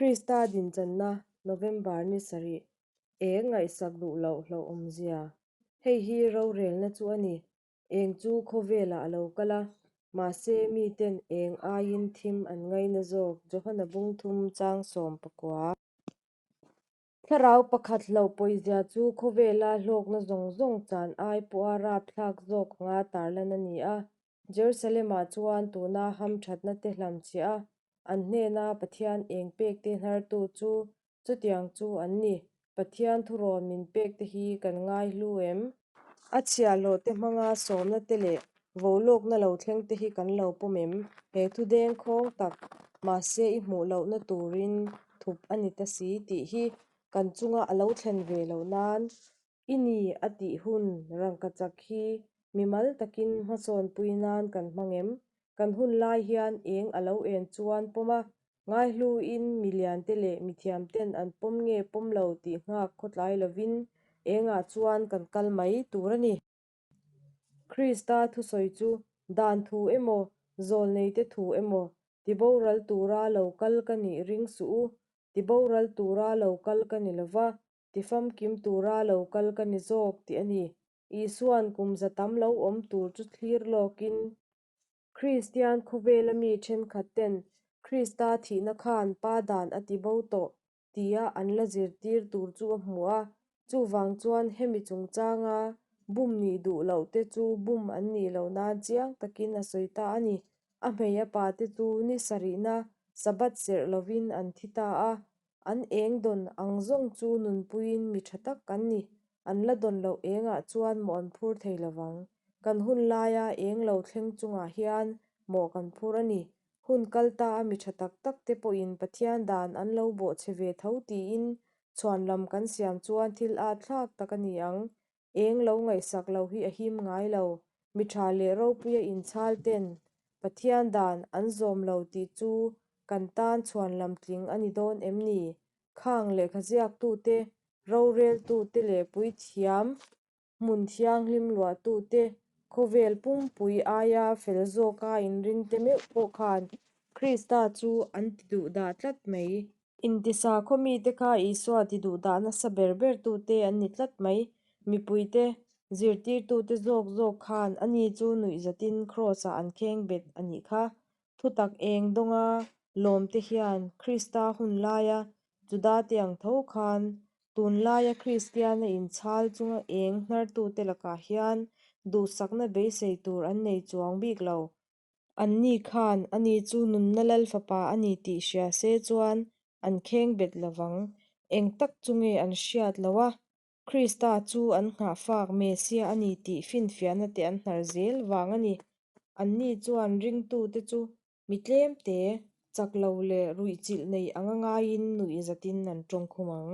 Krista dinchanna, November ni sarih, eng ngaihsak duh loh hlauhawmzia. Hei hi rorelna chu a ni. Eng chu khawvelah a lo kal a, mahse miten eng aiin thim an ngaina zawk, Johana bungthum chang 19. Thlarau pakhat hlauh pawizia chu khawvela hlawkna zawng zawng chan ai pawha rapthlak zawk anga tarlan a ni a. Jerusalem-ah chuan tuna hamthatna te hlamchhiah a, an hnena Pathian eng pekte hnartu chu chutiang chu an ni. Pathian thurawn min pekte hi kan ngaihlu em? A chhiahhlawhte hmanga sawmna te leh volawkna lo thleng te hi kan lo pawm em? He thu deng khawng tak, mahse i hmuh lohna turin thup a ni ta si tih hi kan chunga a lo thlen ve loh nan i ni a tih hun rangkachak hi mimal takin hmasawnpui nan kan hmang em? Kan hun lai hian eng a lo en chuan pawm a, Ngaihluin miliante leh mithiamten an pawm nge pawm lo tih nghak khawtlai lovin engah chuan kan kal mai tur a ni. Krista thusawi chu dan thu emaw, zawlneite thu emaw, tiboral tura lo kal ka nih ring suh u, tiboral tura lo kal ka ni lova, tifamkim tura lo kal ka ni zawk tih a ni. Isua'n kum za tam lo awm tur chu thlir lawkin, Kristian khawvela mi thenkhat ten Krista thihna khan Pa dan a ti bo tawh tia an la zirtir tur chu a hmu a, chuvang chuan hemi chungchanga bum nih duh loh te chu bum an nih loh nan chiang takin a sawi ta a ni. A hmei a pa te chu ni sarihna Sabbath serh lovin an thi ta a, An eng dawn ang zawng chu nunpuiin mi tha tak kan ni. An la dawn loh engah chuan mawh an phur thei lovang. Kan hun laia eng lo thleng chungah hian mawh kan phur a ni. Hun kal ta a mi tha tak tak te pawhin Pathian dan an lo bawhchhe ve tho tiin chhuanlam kan siam chuan thil at thlak tak a ni ang. Eng lo ngaihsak lo hi a him ngai lo. Mi tha leh ropuia inchhal ten Pathian dan an zawm lo tih chu kan tan chhuanlam tling a ni dawn em ni? Khang lehkha ziaktute, roreltute leh puithiam hmun thianghlim luahtute, khawvel pumpui aia fel zawka inringte meuh pawh khan Krista chu an ti duhdah tlat mai. Intisa khaw mite kha Isua ti duhdah nasa ber bertute an ni tlat mai. Mipuite, zirtirtute zawk zawk khan ani chu nuihzatin Kraws-ah an kheng bet a nih kha. Thutak eng dawnga lawmte hian Krista hun laia Judate ang tho khan tunlaia Kristiana inchhal chunga eng hnartute lakah hian duhsakna beisei tur an nei chuang bik lo. Anni khan ani chu nunna lal fapa a ni tih hria se chuan an kheng bet lovang. Eng tak chu nge an hriat loh a? Krista chu an nghahfak Mesia a ni tih finfiahna te an hnar zel vang a ni. Anni chuan ringtute chu mi tlemte, chak lo leh ruihchilh nei anga ngaiin nuihzatin an tawngkhum ang.